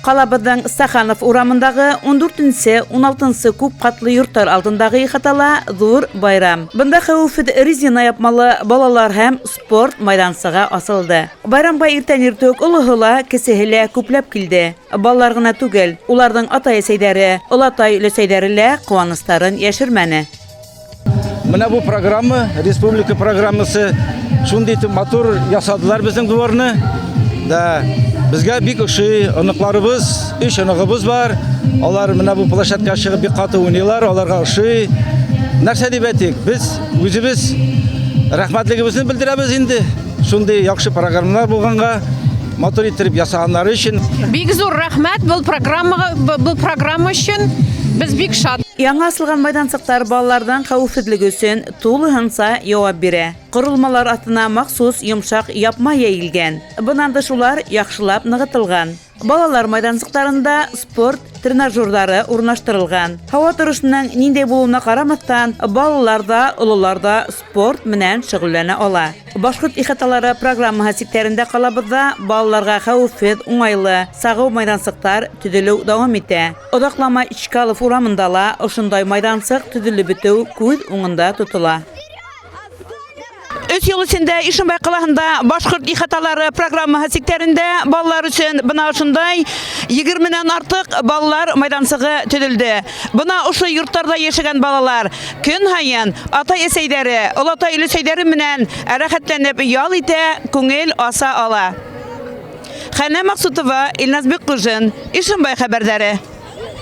Ҡалабыҙҙың Стаханов урамындағы 14-нсе, 16-нсы күп ҡатлы йорттар алдындағы ихатала ҙур байрам. Бында хәүефһеҙ резина япмалы балалар һәм спорт майҙансығы асылды. Байрамға иртән иртүк олоһо ла, кесеһе лә күпләп килде. Балалар ғына түгел, уларҙың атай-әсәйҙәре, олатай-өләсәйҙәре лә ҡыуаныстарын йәшермәне. Менә бу программа, республика программасы шундый итеп матур ясадылар безнең дворны. Да, безгә бик ошый. Оныкларыбыз, өч оныгыбыз бар. Алар менә бу площадкага чыгып бик каты уйныйлар, аларга ошый. Нәрсә дип әйтик, без үзебез рәхмәтлегебезне белдерәбез инде. Шундый яхшы программалар булганга, матур иттереп ясаганнары өчен. Бик зур рәхмәт был программага, был программа өчен. Без бик шат. Яңы асылған майҙансыҡтар балаларҙың хәүефһеҙлеге өсөн тулыһынса яуап бирә. Ҡоролмалар аҫтына махсус йомшаҡ япма йәйелгән. Бынан тыш улар яҡшылап нығытылған. Балалар майҙансыҡтарында спорт тренажерҙары урынлаштырылған. Һауа торошоноң ниндәй булыуына ҡарамаҫтан, балалар ҙа, ололар ҙа спорт менән шөғөлләнә ала. Башҡорт ихаталары программаһы сиктәрендә ҡалабыҙҙа балаларға хәүефһеҙ, уңайлы, сағыу майҙансыҡтар төҙөлөү дауам итә. Оҙаҡламай Чкалов урамында ла ошондай майҙансыҡ төҙөлөп бөтөү күҙ уңында тотола. Өс йыл эсендә Ишембай ҡалаһында башҡорт ихаталары программаһы сиктәрендә балалар өсөн бына ошондай егерменән артыҡ балалар майҙансығы төҙөлдө. Бына ошо йорттарҙа йәшәгән балалар көн һайын атай-әсәйҙәре, олатай-өләсәйҙәре менән рәхәтләнеп ял итә, күңел аса ала. Хәнә Маҡсутова, Илназ Бикҡужин, Ишембай хәбәрҙәре.